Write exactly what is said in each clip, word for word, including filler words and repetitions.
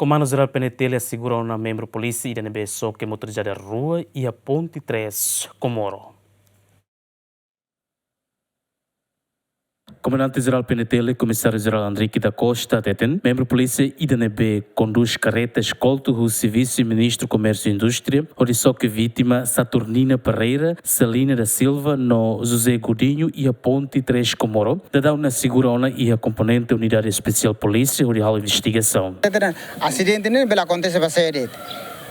Komandu Jerál P N T L asegura ona membru polísia ida ne'ebé xoke motorizada rua iha ponte três Comoro. Komandante Jerál P N T L, Komisáriu Jerál Andrique da Costa, hateten membru polísia ida ne'ebé kondús karreta eskoltu husi Vise-Ministru Komérsiu Indústria, hodi xoke vítima Saturnina Pereira, Celina da Silva no José Godinho iha ponte três Comoro, daudaun ne'e asegura ona iha komponente Unidade Espesiál Polísia hodi halo investigasaun. Asidente ne'e bele akontese ba sé de'it.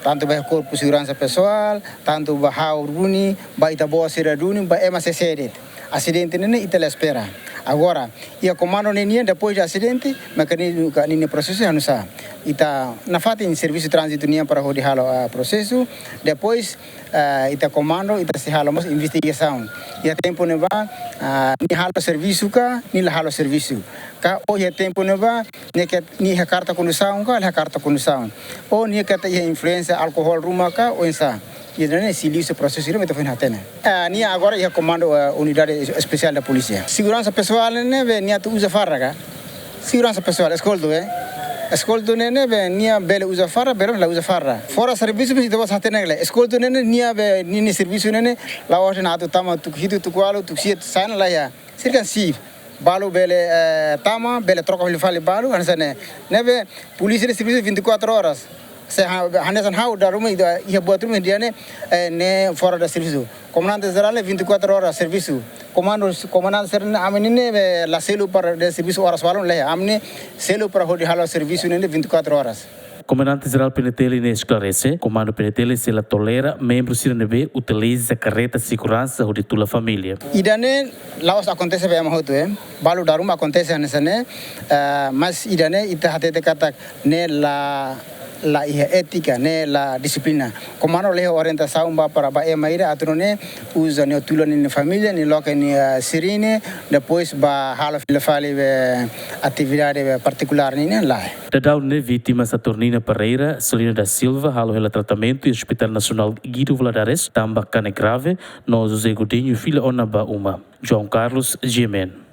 Tantu ba korpu seguransa pesoál, tantu ba ha'u duni, ba ita-boot sira duni, ba ema sé de'it. Asidente ne'e ne'e ita la espera. Agora, iha komandu ne'e nian, depois de asidente, maka nia, ka nia prosesu hanusá. Ita nafatin servisu tránzitu nian para hodi halo, ah, prosesu. Depois, ah, ita komandu, ita sei halo mós investigasaun. Iha tempu ne'ebá, ah, nia halo servisu ka, nia la halo servisu. Ka, ou iha tempu ne'ebá, nia ke, nia iha karta kondusaun ka, la iha karta kondusaun. Ou nia ke iha influénsia alkohol ruma ka, oinsá. Ida-ne'e sei liu husi prosesu ida mak ita foin hatene. Ah, nia agora iha komandu, ah, Unidade Espesiál da Polísia. Seguransa pesoál ne'e be nia atu uza farda ka? Seguransa pesoál, eskoltu, eh? Eskoltu ne'e ne'e be nia bele uza farda, bele la uza farda. Fora servisu be ita-boot hatene ka lae. Eskoltu ne'e ne'e nia be, nia, nia servisu ne'e ne'e la'ós atu tama tuku hitu, tuku ualu, tuku sia, sai ona laiha. Sira kan sip. Balu bele, eh, tama, bele troka fali fali balu, hanesan ne'e. Ne'ebé polísia ne'e servisu vinte e quatro horas. Se ha-, hanesan ha'u dala ruma ida, iha buat ruma ida ne'e, eh, ne'e fora de servisu. Komandante Jerál ne'e vinte e quatro horas servisu. Komandu, komandante sira ne'e ami ne'e, eh, la selu para de servisu oras ualu ne'e, ami ne'e selu para hodi halo servisu ne'e vinte e quatro horas. Komandante Jerál P N T L ne'e esklarese, Komandu P N T L sei la tolera membru sira ne'ebé utiliza karreta seguransa hodi tula família. Ida-ne'e la'ós akontese ba ema hotu, eh. Balu dala ruma akontese hanesan ne'e, eh, mas ida-ne'e ita hatete katak ne'e la, la iha étika, ne'e la dixiplina. Komandu la iha orientasaun ba para ba ema ida atu nune'e uza nia, tula nia família, nia loke nia, eh, sirine, depois ba halo fila fali be atividade be partikulár nian, lae. Daudaun ne'e vítima Saturnina Pereira, Celina da Silva, halo hela tratamentu iha Hospital Nasionál Guido Valadares, tanba kanek grave, no José Godinho fila ona ba uma. João Carlos, G M N.